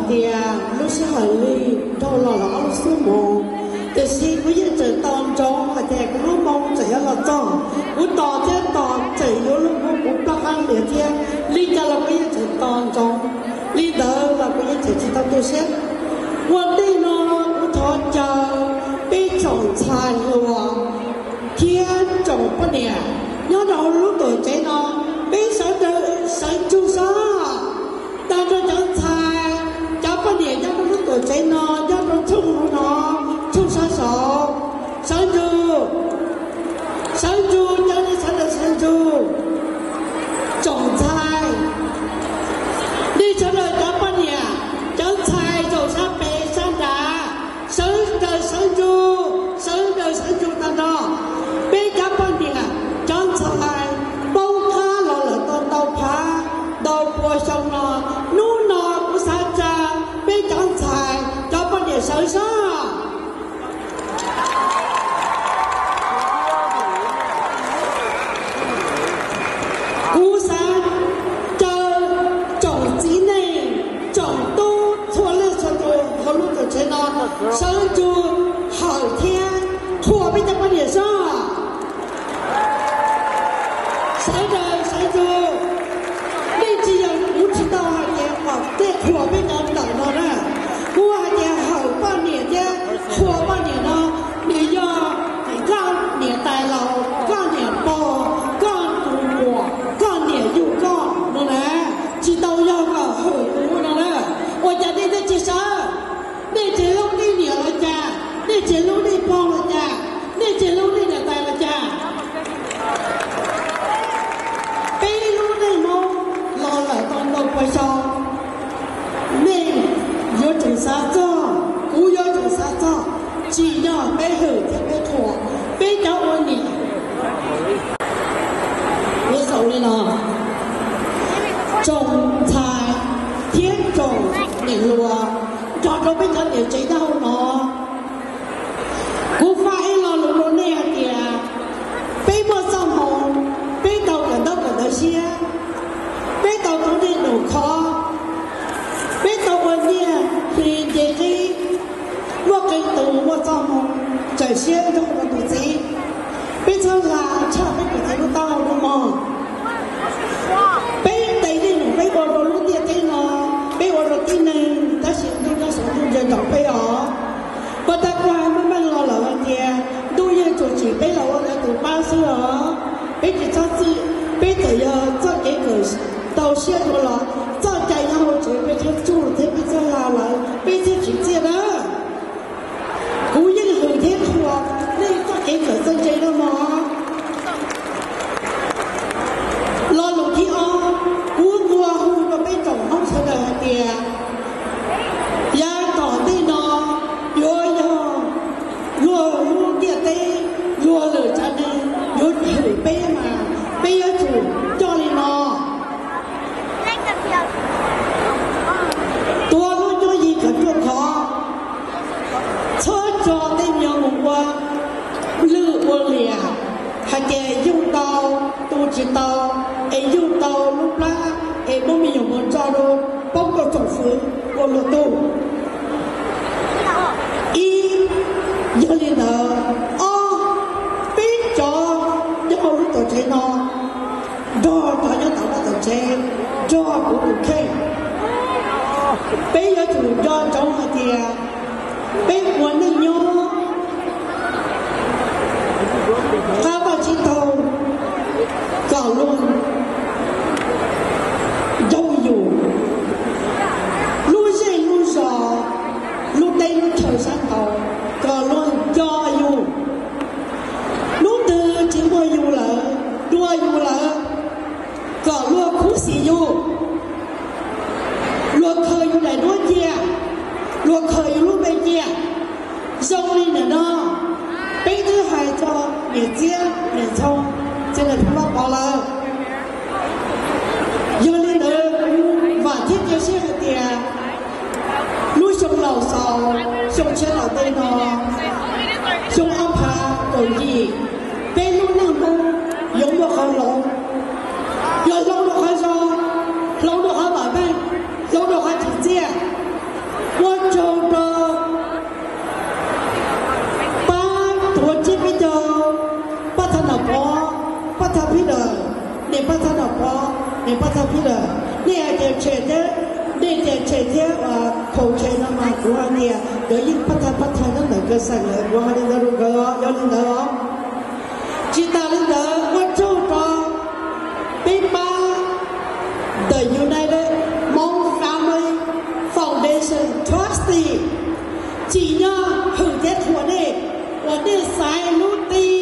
Tias lub sij hawm li dhau los lawm ob lub xub moos, tiam sis kuv yeej tseem tos ntsoov hais tias kuv lub moo tseem yuav los txog. Kuv tos thiab tos tseem yuav luag hu kuv ploj qab hniav thiab. Li cas los kuv yeej tseem tos ntsoov, li ntawd los kuv yeej tseem tsis tau tu siab. Ua ntej no kuv thov caw peb tsoom ntxhais hluas thiab tsoom poj niam nyob rau hauv lub tuam tsev no, peb sawv daws sawv ntsug saib. Tag nrho cov ntxhais, cov poj niam nyob rau lub tuam tsev no, nyob rau tshooj no, tshooj sab saud, sawv ntsug, sawv ntsug, cov nej sawv daws sawv ntsug. Tsoom ntxhais, nej sawv daws cov poj niam, cov ntxhais zaum sab pem sab nrad, sawv daws sawv ntsug, sawv daws sawv ntsug tag nrho. Peb cov poj niam cov ntxhais poob qab los lawm tau ntau phav ntau pua xyoo no, hnub no kuv xav tsa peb cov ntxhais cov poj niam sawv sab. Kuv xav caw tsoom txiv neej, tsoom tub txhua leej txhua tus hauv lub tuam tsev no sawv ntsug hawm thiab qhuas peb cov poj niam sab. Sawv daws sawv ntsug. Nej tsis yog, kuv tsis tau hais tias kom nej qhuas peb cov ntawm no na. Kuv hais tias hawm poj niam thiab qhuas poj niam no, nws yog koj niam tais laus, koj niam pog, koj tus muam, koj niam yug koj no na. Tsis tau yog kom hawm kuv no na. Ua cas nej thiaj tsis sawv? Nej tsis hlub nej niam los cas? Nej tsis hlub nej pog los cas? Nej tsis hlub nej niam tais los cas? Peb lub neej Hmoob los lawm tau ntau pua xyoo, nej yuav tsum xav txog, kuv yuav tsum xav txog, tsim nyog peb hwm thiab peb qhuas peb cov ua niam. Kuv xaus li no, tsoom ntxhais thiab tsoom niam hluas nrog rau peb cov niam tsev nyob hauv no, kuv faj ib lo lus rau nej hais tias peb muaj txoj hmoo, peb tau kawm ntaub kawm ntawv siab, peb tau tub dej num khov, peb tau ua nyiaj hli nce qib, muaj qee tus muaj txoj hmoo tsawm siab nrog rau tus txiv. Peb txhob hla tshaj peb tus txiv lub taub hau lub mog. Peb tes dej num peb ua rau lub ntiaj teb no, peb ua rau tib neeg, tab sis ntuj nyob saum ntuj ntsia ntsoov peb os. Puag ta kuv hais meej meej los lawm hais tias ntuj yeej tsuas tsim peb los ua lawv tus pab xwb os. Peb tsis txhob txwj, peb txawm yog txoj kev kawm tau siab dua los txoj cai nyob hauv tsev peb txhob tsuj thiab peb txhob hla lawv, peb thiaj tsim txiaj na. Kuv yeej hwm thiab qhuas nej txoj kev kawm txawj ntse no mog. Lo lus thib ob, kuv nqua hu rau peb tsoom Hmoob sawv daws hais tias yav tom ntej no yuav yog luag lub ntiaj teb, luag lwm tsav neeg yuav hwm peb mas peb yuav tsum coj li no. Tuav lub cuab yig kom ruaj khov, txhob tso tej me nyuam mus ua lwj ua liam hais tias yug tau tu tsis tau, es yug tau lub plab es muab me nyuam mus tso rau poob rau tsoom fwv ua luag tug. Ib, yog li ntawd, ob, peb cov nyob hauv lub tuam tsev no nrog cov nyob tom vaj tom tsev, nrog kuv tus kheej, peb yuav tsum nco ntsoov hais tias peb ua neej nyob qab vaj tsib taug kom luag nco yus, lub zej lub zos, lub teb lub chaw sab nraud kom luag nco yus. Hnub twg tsis muaj yus lawm, dua yus lawm, kom luag khuv xim yus, luag khaws yus daim duab cia, luag khaws yus lub npe cia. Zoo li nim no peb twb hais txog niam txiab niam ntxhoo, txiv neej pog lawm. Yog li ntawd, vam thiab cia siab hais tias lub xyoo laus xaus, xyoo tshiab tom ntej no, xyoo ob phav kaum yim, peb lub neej Hmoob yuav muaj qhov hloov, yuav hloov rau qhov zoo, hloov rau qhov vam meej, hloov rau qhov tsim txiaj. Pab thaj pib lawm, nej hais tias tshem thiab, nej tias tshem thiab, khaus tshem no mas kuv hais tias nkawd yeej pab thaj pab thaj nyob ntawm ka xeem lawm, kuv hais li ntawd rau nkawd os, yog li ntawd os. Tsis tas li ntawd, ua tsaug rau peb pab The United Hmong Family Foundation Trustee, tsim nyog hwm thiab thuam nej uas nej xaiv lub ti